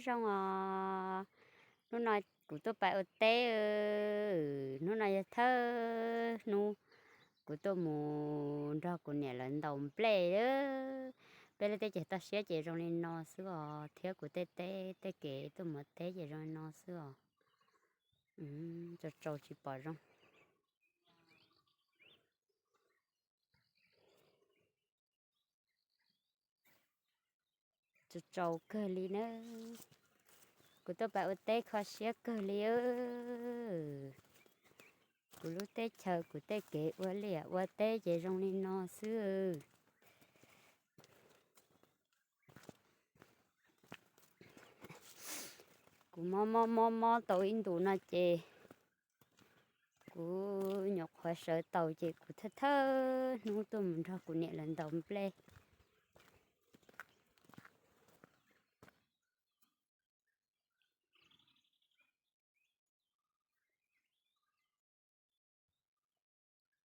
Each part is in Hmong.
Zoo os, hnub no kuv tuaj pais ua teb, hnub no yog thawj hnub kuv tuaj mus nrog kuv niam lawv ntaus nplej. Peb lub teb chaws toj siab ces zoo li no xwb os, thiab kuv tej teb tej kev tuaj mus ua teb ces zoo li no xwb os. Tsaus tsaus tsis pom zoo. Tsaus tsaus kawg li na. Kuv tuaj pais ua teb kho siab kawg li. Kuv lub teb chaws kuv tej kev ua liaj ua teb ces zoo li no xwb. Kuv mob mob mob mob tau ib ntus no ces kuv nyuam qhuav sawv taus ces kuv thawj thawj hnub tuaj mus nrog kuv niam lawv ntaus nplej.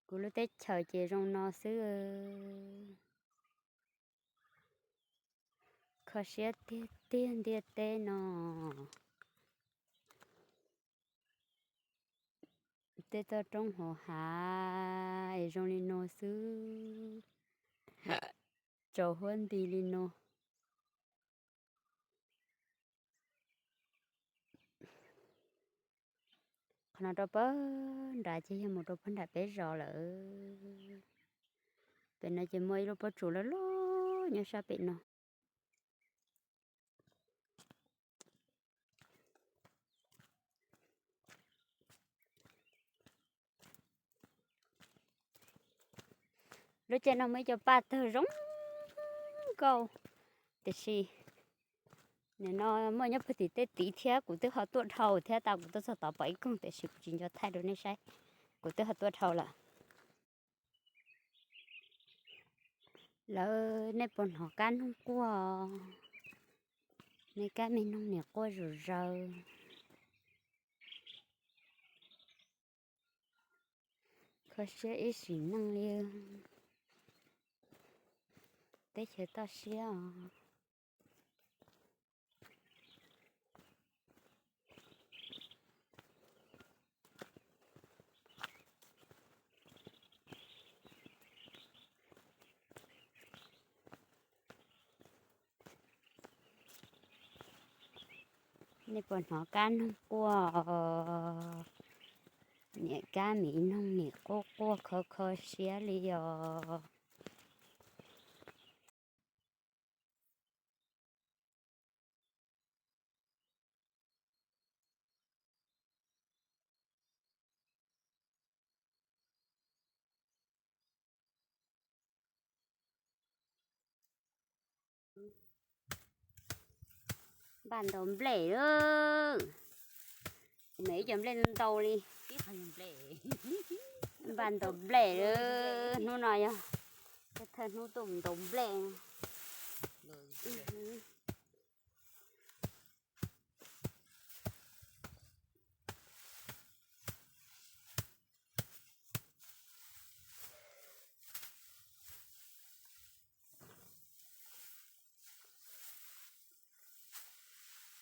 Kuv lub teb chaws ces zoo no xwb. Kho siab tiag tiag ntiaj teb no. Tej toj roob hauv hav es zoo li no xwb. Tsaus huab nti li no. Qhov no rau pag nrad ces yog mus rau pag nram peb zos lawm. Pem no ces muaj ib lub pob tsuas loj loj nyob sab pem no. Lub caij no muaj ib co paj tawg zoo nkauj, tiam sis nim no muaj nyob puag tim tej tid thiab, kuv twb ho tuaj dhau thiab, tau kuv tuaj txog tod pom ib koog tiam sis kuv tsis nco thaij rau nej saib, kuv twb ho tuaj dhau lawm. Lawv, nej puas hnov kab noog quaj? Nej kab me noog nim quaj zom zaws. Kho siab ib sim neej li. Teb chaws toj siab os. Nej puas hnov kab noog quaj? Niam kab me noog nim quaj quaj kho kho siab li os. Npaj ntaus nplej lawm. Me ib co nplej ntau li. Npaj ntaus nplej lawm, hnub no yog thawj hnub tuaj ntaus nplej.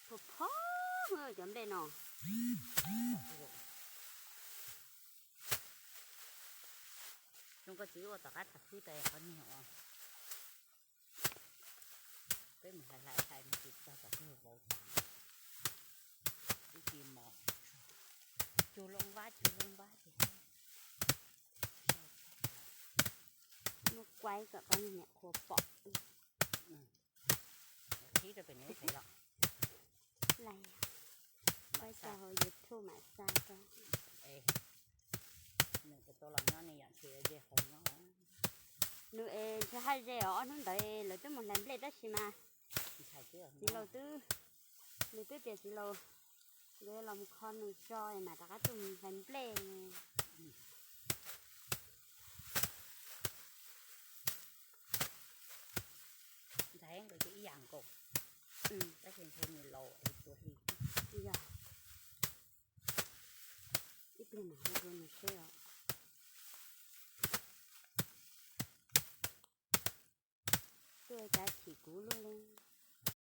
Phob phob cov nplej no. Zoo koj txiv ua tom qab tham khwb tas qhov niag os. Peb mus hlais hlais hlais no tsis tag tom kawg vauv tas. Ib ce mos, cug loo vab cug loo vab ces. Muab kuaib kom pab niam qhuav pom. Qhib rau pem nws ub pem los. Kuaib tau hauv YouTube mam xa rau. Nws puas tau los nyob ne, yam ntshe ze hauv nyob. Nws es ntshe haj ze os, ob hnub ntawd lawv twb mus hlais nplej tab sis mas txiv laus twb, nws twb tias txiv laus nkawd los mus kho nws tso es mam rov qab tuaj mus hlais nplej. Ntxhais nkawd ces ib yam nkaus, tab sis ntshe nws laus es tuav hli. Yog, ib pliag mam hu rau nws seb os. Tuaj cav chim kuv luaj li.